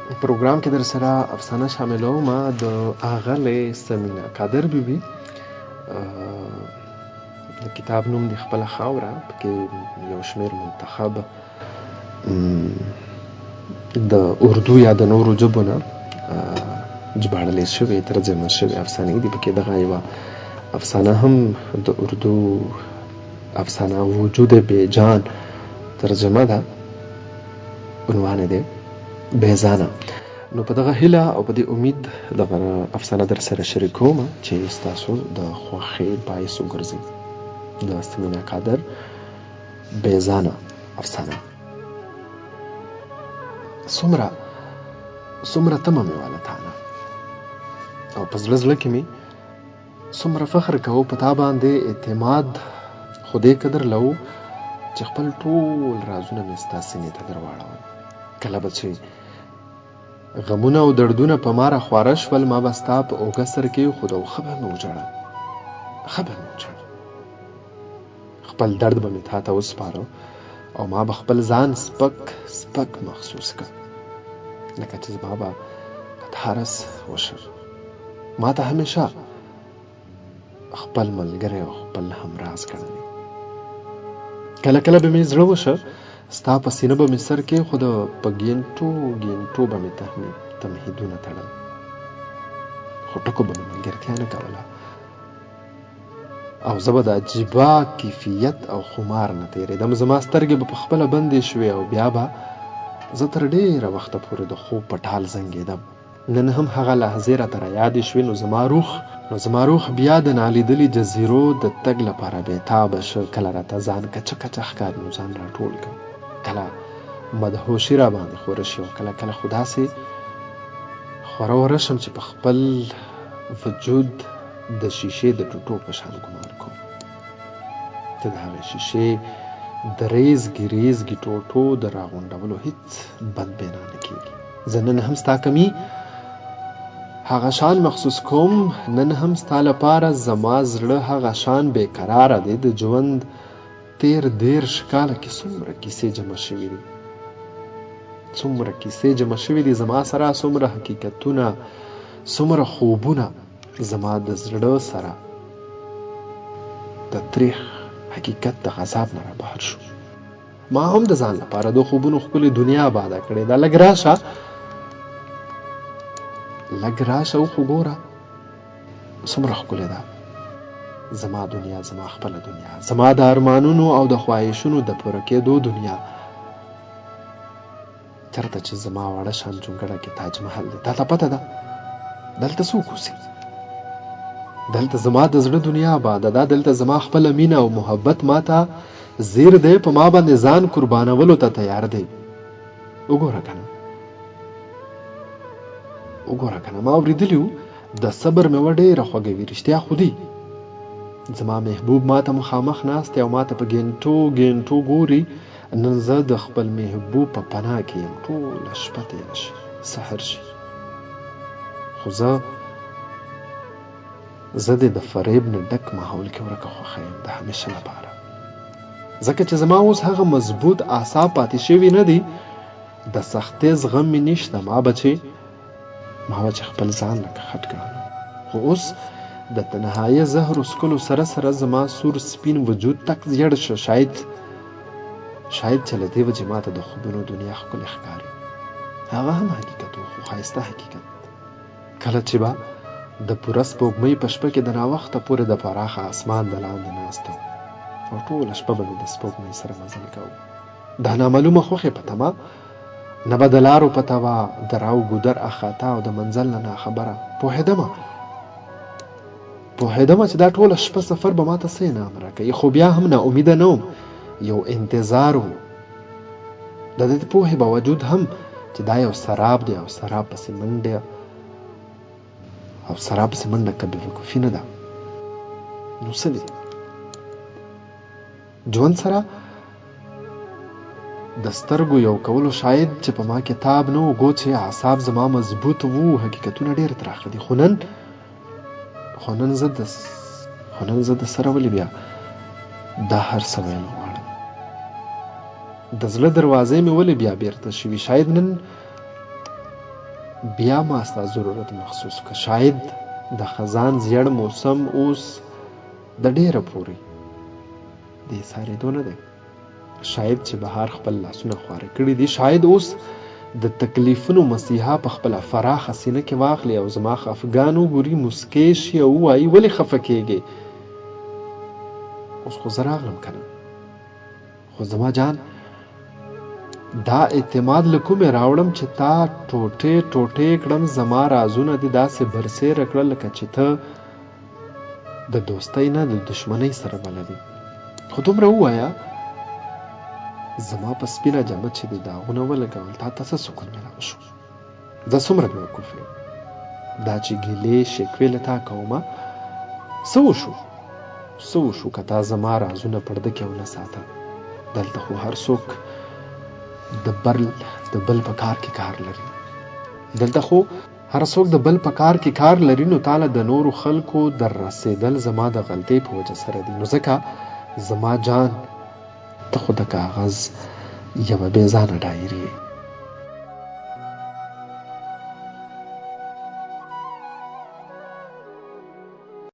پروګرام کې در سره افسانه شاملوم د اغلې سمینه قادر بیبي د کتاب نوم د خپل خاوره، پکې یو شمېر منتخب د اردو یا د نورو ژبو نه ژباړلې شوې، ترجمه شوې افسانې دي. پکې دغه یوه افسانه هم د اردو افسانه وجود بې جان ترجمه ده، عنوان یې دی بېځانه. نو په دغه هیله او په دې امید دغه افسانه در سره شریکوم چې ستاسو د خوښۍ باعث وګرځي. د سمینا قادر بېځانه افسانه. څومره څومره تمه مې وه له تا نه، او په زړه زړه کې مې څومره فخر کوو په تا باندې اعتماد خو دې قدر له و چې خپل ټول رازونه مې ستا سینې ته درواړول. کله به چې غمونه او دردونه په ما راخواره شول، ما به ستا په اوږه سر کېښود او ښه به مې وژړل، ښه به مې وژړل. خپل درد به مې تا ته وسپاره او ما به خپل ځان سپک سپک محسوس کړ، لکه چې زما به کتارس وشو. ما ته همیشه خپل ملګری او خپل همراز ګڼلی. کله کله به مې زړه وشه، ستا په سینه به مې سر کېښود، په ګینټو ګینټو به مې تمهیدونه تړل، خو ټکو به مې ملګرتیا نه کوله او زه به د عجیبه کیفیت او خمار نه تېرېدم. زما سترګې به په خپله بندې شوې او بیا به زه تر ډېره وخته پورې د خوب په ټال زنګېدم. نن هم هغه لحظې راته رایادې شوې، نو زما روح بیا د نالیدلي جزیرو د تګ لپاره بېتابه شو. کله راته ځان کچه کچه ښکاري نو ځان راټول کړم، کله مدهوشي راباندې خوره شي او کله کله خو داسې خوره وره شم چې په خپل وجود د شیشې د ټوټو په شان ګمان کوم چې د هغې شیشې د ریزګي ریزګي ټوټو د راغونډولو هیڅ بند بینا نه کیږي. زه نن هم ستا کمی هغه شان محسوس کوم، نن هم ستا لپاره زما زړه هغه شان بې قراره دی. د ژوند تیر 30 کاله کې څومره کیسې جمع شوې دي، څومره کیسې جمع شوې دي زما سره، څومره حقیقتونه، څومره خوبونه زما د زړه سره د تریخ حقیقت د غذاب نه را بهر شو. ما هم د ځان لپاره د خوبونو ښکلې دنیا آباده کړې ده. لږ راشه، لږ راشه او خو ګوره څومره ښکلې ده زما دنیا، زما خپله دنیا، زما د ارمانونو او د خواهشونو د پوره کېدو دنیا، چرته چې زما واړه شان جونګړه کې تاج محل دی. تا ته پته ده دلته څوک اوسي؟ دلته زما د زړه دنیا آباده ده، دلته زما خپله مینه او محبت ماته زیر دی، په ما باندې ځان قربانولو ته تیار دی. وګوره کنه، وګوره کنه، ما اورېدلي وو د صبر مېوه ډېره خوږه وي، رښتیا خو دي. زما محبوب ماته مخامخ ناست دی او ماته په ګینټو ګینټو ګوري. نن زه د خپل محبوب په پناه کې یم، ټوله شپه تېره شي، سحر شي، خو زه دې د فریب نه ډک ماحول کې ورکه خوښه یم د همیشه لپاره، ځکه چې زما اوس هغه مضبوط اعصاب پاتې شوي نه دي، د سختۍ زغم مې نشته. ما به چې خپل ځان لکه خټ ګاڼه، خو اوس د تنهایۍ زهرو څکلو سره سره زما سور سپین وجود تک زیړ شو. شاید چې له دې وجې ماته د خوبونو دنیا ښکلې ښکاري. هغه هم حقیقت و، خو ښایسته حقیقت. کله چې به د پوره سپوږمۍ په شپه کې د ناوخته پورې د پراخه اسمان د لاندې ناسته وم او ټوله شپه به مې د سپوږمۍ سره مزل کاوه، دا نامعلومه خوښې په تمه، نه به د لارو پته وه، د راو ګودر اخاته او د منزل نه ناخبره. پوهېدمه چې دا ټوله شپه سفر به ماته څه انعام راکوي، خو بیا هم نا امیده نه وم، یو انتظار و. د دې پوهې باوجود هم چې دا یو سراب دی او سراب پسې منډه که بېوقوفي نه ده نو څه دي؟ ژوند سره د سترګو یو کولو شاید چې په ما کې تاب نه و، ګو چې اعصاب زما مضبوط وو. حقیقتونه ډېر تراخه دي، خو نن زه د سره ولې بیا دا هر څه ویل غواړم؟ د زړه دروازې مې ولې بیا بیرته شوي؟ شاید نن بیا ما ستا ضرورت محسوس که شاید د خزان زیړ موسم اوس د ډیره پورې د ایسارېدو نه دی. شاید چې بهار خپل لاسونه خواره کړي دي، شاید اوس د تکلیفونو مسیحا په خپله فراخه سینه کې واخلي او زما خفګان وګوري، موسکی شي او ووایي ولې خفه کېږې؟ اوس خو زه راغلم که نه؟ خو زما جان دا اعتماد له کومې راوړم چې تا ټوټې ټوټې کړم، زما رازونه دې داسې برسېره کړل لکه چې ته د دوستۍ نه د دشمنۍ سره بلد یې. خو دومره ووایه زما په سپینه جامه چې دې داغونه ولګول تا ته څه سکون ملاو شو؟ زه څومره بیوقوف یم دا چې ګیلې شکوې له تا کومه، څه وشو څه وشو که تا زما رازونه پړده کې ونه ساته؟ دلته خو هر څوک د بل د بل په کار کې کار لري، دلته خو هر څوک د بل په کار کې کار لري، نو تاله د نورو خلکو در رسېدل زما د غلطۍ په وجه سره دي، نو ځکه زما جان ته خو د کاغذ یوه بې ځانه ډایري یې.